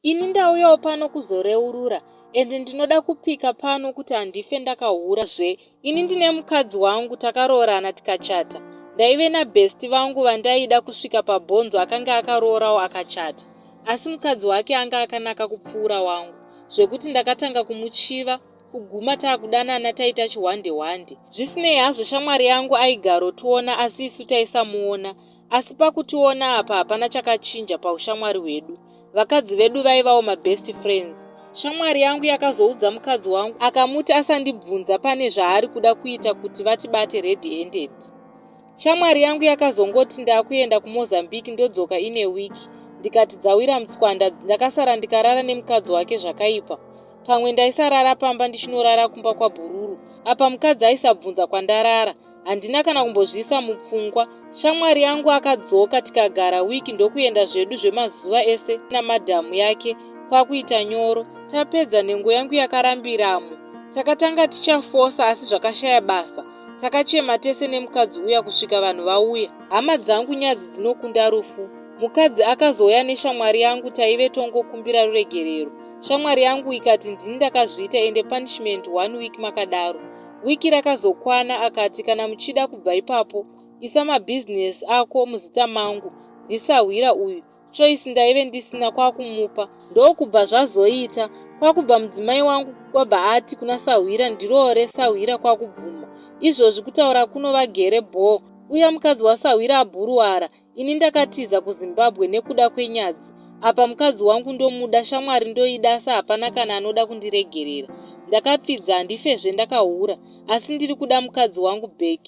Ini ndauyawo pano kuzoreurura and ndinoda kupika pano kuti handife ndakahura zve. Ini ndine mukadzi wangu takaroorana tikachata. Ndaive nabesty vangu vandaida kusvika pabhonzo akange akaroorawo akachata. Asi mukadzi wake anga akanaka kupfuura wangu zvekuti ndakatanga kumuchiva kuguma taakudanana taita chihwande hwande. Zvisinei hazvo shamwari yangu aigarotiona asi isu taisamuona. Asi pakutiona apa hapana chakachinja paushamwari hwedu. Vakadzi vedu vaivawo mabest friends. Shamwari yangu yakazoudza mukadzi wangu akamuti asandibvunza pane zvaari kuda kuita kuti vatibate red handed. Shamwari yangu yakazongoti ndakuenda kuMozambique ndodzoka in a week ndikati dzawira mutswanda ndakasara ndikarara nemukadzi wake zvakaipa. Pamwe ndaisarara pamba ndichinorara kumba kwabhururu apa mukadzi aisabvunza kwandarara. Handina kana kumbozviisa mupfungwa. Shamwari yangu akadzoka tikagara week ndokuenda zvedu zvemazuva ese namadam yake kwakuita nyoro. Tapedza nhengo yangu yakarambiramo. Takatanga tichafosa asi zvakashaya basa. Takachema tese nemukadzi uya kusvika vanhu vauya. Hama dzangu nyadzi dzinokunda rufu. Mukadzi akazouya neshamwari yangu taive tongokumbira ruregerero. Shamwari yangu ikati ndini ndakazviita ende punishment one week makadaro. Week rakazokwana akati kana muchida kubva ipapo isa mabusiness ako muzita mangu ndisahwira uyu choice ndaive ndisina kwakumupa ndokubva zvazoita kwakubva mudzimai wangu kwabva ati kuna sahwira ndiroore sahwira kwakubvuma izvozvi kutaura kuno vagere bhoo uya mukadzi wasahwira abhuruwara Ini ndakatiza kuZimbabwe nekuda kwenyadzi. Apa mukadzi wangu ndomuda, shamwari ndoida asi hapana kana anoda kundiregerera. Ndakapfidza handifezve ndakahura asi ndiri kuda mukadzi wangu back.